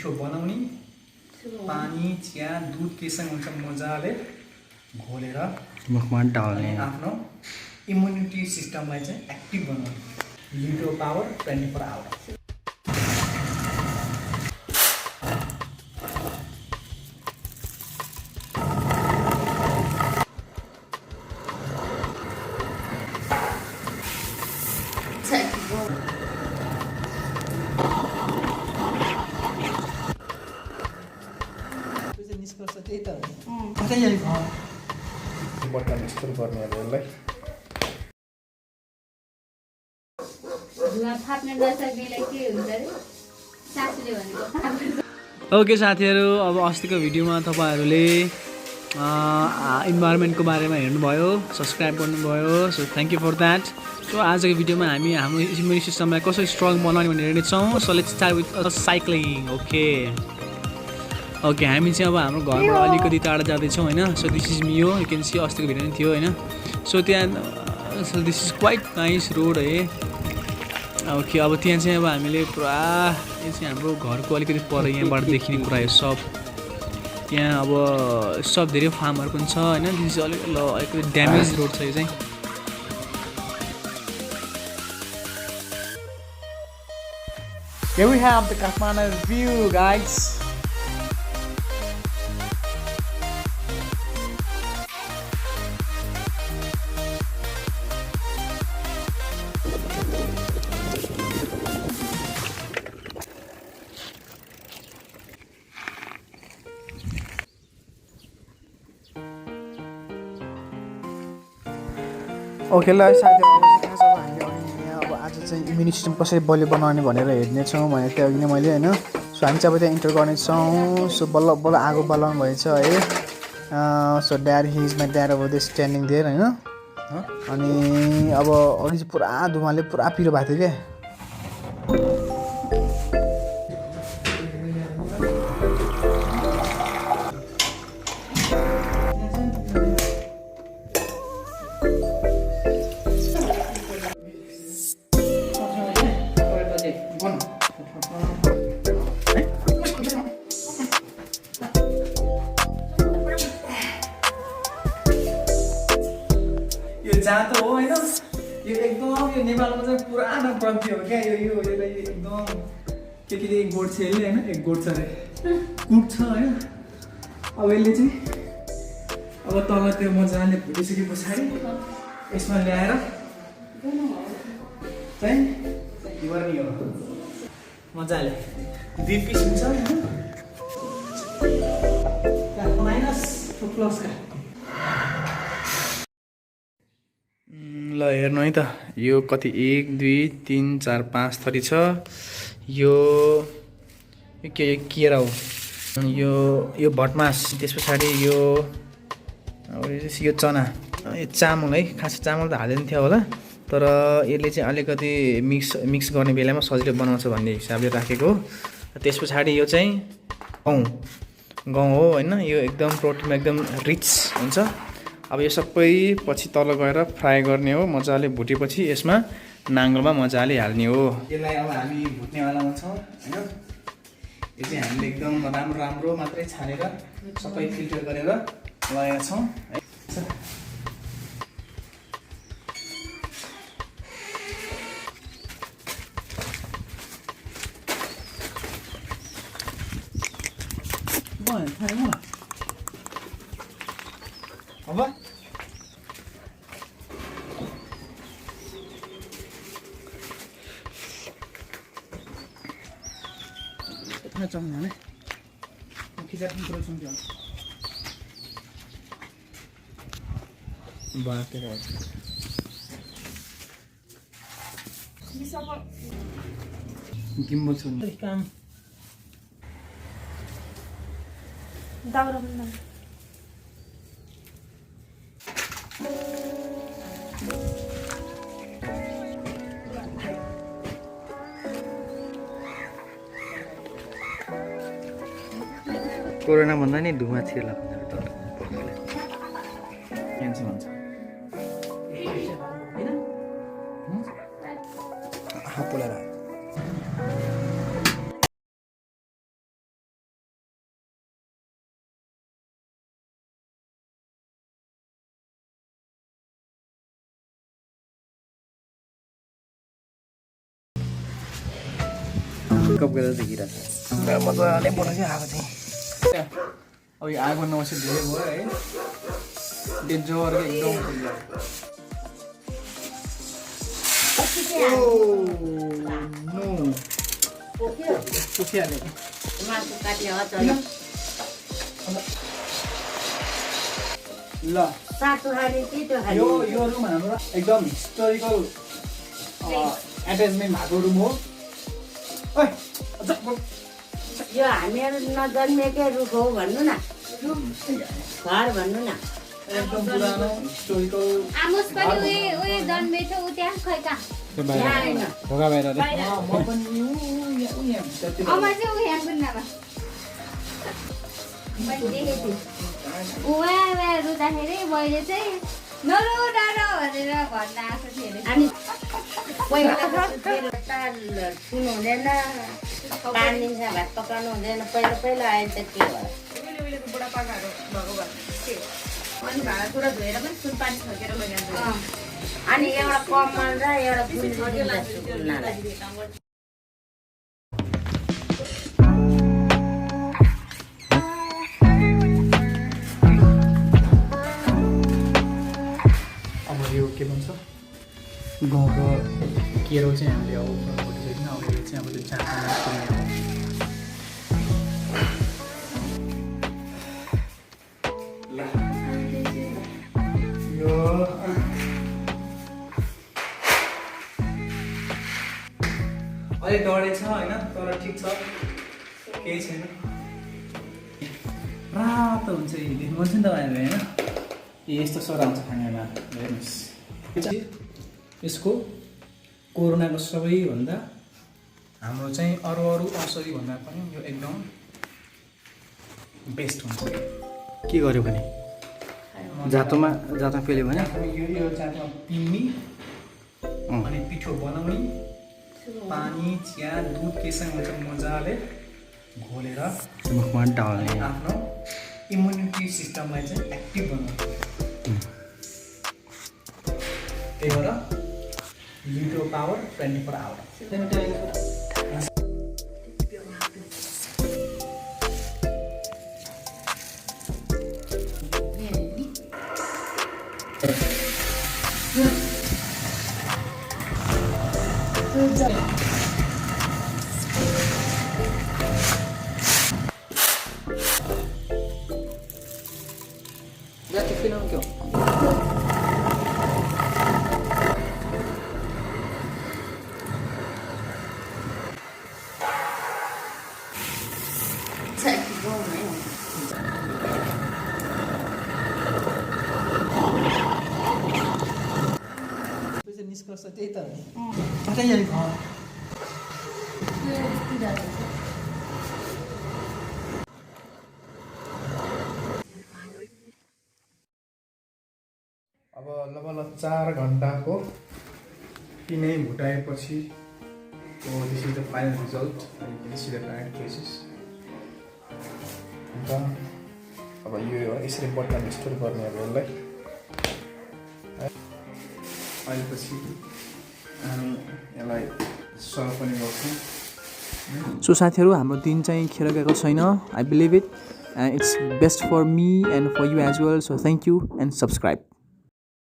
मिठो बनाउने पानी चिया दुध केसँग हुन्छ मजाले घोलेर मुखमा डाल्ने आफ्नो इम्युनिटी सिस्टमलाई चाहिँ एक्टिभ बनाउने लिटो पावर 24 आवर निष्कर्ष त्यही त हो कतै जाने भयो बटन स्टोर गर्ने अब यसलाई ओके साथीहरू अब अस्तिको भिडियोमा तपाईँहरूले इन्भाइरोमेन्टको बारेमा हेर्नुभयो सब्सक्राइब गर्नुभयो so thank you for that so आजको भिडियोमा हामी हाम्रो इम्युनिटी सिस्टमलाई कसरी स्ट्रङ बनाउने भनेर हेर्नेछौँ so let's start with cycling okay हामी चाहिँ अब हाम्रो घरबाट अलिकति टाढा जाँदैछौँ होइन so this is Mio you can see अस्तिको भिडियो नै थियो होइन सो त्यहाँ so this is quite nice road है ओके अब त्यहाँ चाहिँ अब हामीले पुरा यो चाहिँ हाम्रो घरको अलिकति पर यहाँबाट देखिने पुरा यो सब यहाँ अब सब धेरै फार्महरू पनि छ होइन दिस चाहिँ अलिकति ड्यामेज रोड छ यो चाहिँ Here we have the Kathmandu view, guys. Okay ल साथीहरू अब हामी यहाँ अब आज चाहिँ इम्युनिटी सिस्टम कसरी बलियो बनाउने भनेर हेर्नेछौँ भनेको थियो अघि नै मैले होइन सो हामी चाहिँ अब त्यहाँ इन्टर गर्नेछौँ सो बल्ल बल्ल आगो बलाउनु भएछ है so dad his my dad अब दे स्ट्यान्डिङ देयर होइन अनि अब अघि चाहिँ पुरा धुवाले पुरा पिरो भएको थियो क्या जाँतो हो होइन यो एकदम यो नेपालमा चाहिँ पुरानो प्रवृत्ति हो क्या यसलाई एकदम के गोठ छ यसले होइन एक गोठ छ अरे कुट छ होइन अब यसले चाहिँ अब तल त्यो मजाले भुटिसके पछाडि यसमा ल्याएर चाहिँ गर्ने हो मजाले 2 पिस हुन्छ होइन माइनस प्लस का ल हेर्नु है त यो कति 1 2 3 4 5 थरी छ यो के केरा हो यो भटमास त्यस पछाडि यो चना यो चामल है खास चामल त हाल्दैन थियो होला तर यसले चाहिँ अलिकति मिक्स गर्ने बेलामा सजिलो बनाउँछ भन्ने हिसाबले राखेको त्यस पछाडि यो चाहिँ गहुँ हो होइन यो एकदम प्रोटिनमा एकदम रिच हुन्छ अब यो सबै पछि तल गएर फ्राई गर्ने हो मजाले भुटेपछि यसमा नाङ्गोमा मजाले हाल्ने हो यसलाई अब हामी भुट्नेवालामा छौँ होइन यो चाहिँ हामीले एकदम राम्रो मात्रै छानेर सबै फिल्टर गरेर लगाएका छौँ है अब कितना चम्मच है खिचा पूरा चम्मच बात कर गिम्बल सुन काम दाउरा बन्द कोरोना भन्दा नि धुवा छिर्ला क्यान्सर हुन्छ हात पोलेर कप गरेर देखिरहेको छ मजाले बनाउँछ आगो चाहिँ अब यो आगो नौसे धेरै भयो है डेन्जर एकदम ल यो रुम हाम्रो एकदम हिस्टोरिकल एट्याचमेन्ट भएको रुम हो यो हामीहरू नजन्मेकै रुख हो भन्नु न घर भन्नु न एकदम पुरानो हिस्टोरिकल आमोस पनि उयो जन्मेछ उ त्यहाँ खै कहाँ ढोका बाहिर अमर चाहिँ उ यहाँ कुन्नामा मैले देखेको थिएँ उहाँ रुँदाखेरि मैले चाहिँ नरु डाँडो भनेर भन्न आएको थिएँ अरे अनि सुन्नु हुँदैन पानिन्छ भात पकाउनु हुँदैन पहिला आयो त के भयो उहिलेको बुढापाकाहरू भएको भएर के हो अनि भाँडाकुँडा धोएर पनि सुन पानी छर्केर लैजान्छ अनि एउटा कमल र एउटा अब यो के भन्छ गाउँको केरो चाहिँ हामीले अब उठाइसकेन अब यो चाहिँ अब त्यो चाँडो अलिक डढे छ होइन तर ठिक छ केही छैन रातो हुन्छ यी मन चाहिँ तपाईँहरूले होइन यस्तो सर आउँछ खानामा हेर्नुहोस् यो चाहिँ यसको कोरोनाको सबैभन्दा हाम्रो चाहिँ अरू औषधि भन्दा पनि यो एकदम बेस्ट हुन्छ के गर्यो भने जातोमा पेल्यो भने यो जातोमा पिन्नी अनि पिठो बनाउने पानी चिया दुध केसँग हुन्छ मजाले घोलेर मुखमा डाल्ने आफ्नो इम्युनिटी सिस्टमलाई चाहिँ एक्टिभ बनाउने त्यही भएर लिटो पावर 24 आवर जति फिल्म क्यों निष्कर्ष त्यही त हो कतै यहाँ घर अब लगभग 4 घन्टाको पिनै भुटाएपछि this is the final result you see the right places अन्त अब यो यसरी बटन स्टोर गर्ने अब यसलाई अहिलेपछि हामी यसलाई सर्भ पनि गर्छौँ सो साथीहरू हाम्रो दिन चाहिँ खेर गएको छैन I believe it and it's best for me and for you as well so thank you and subscribe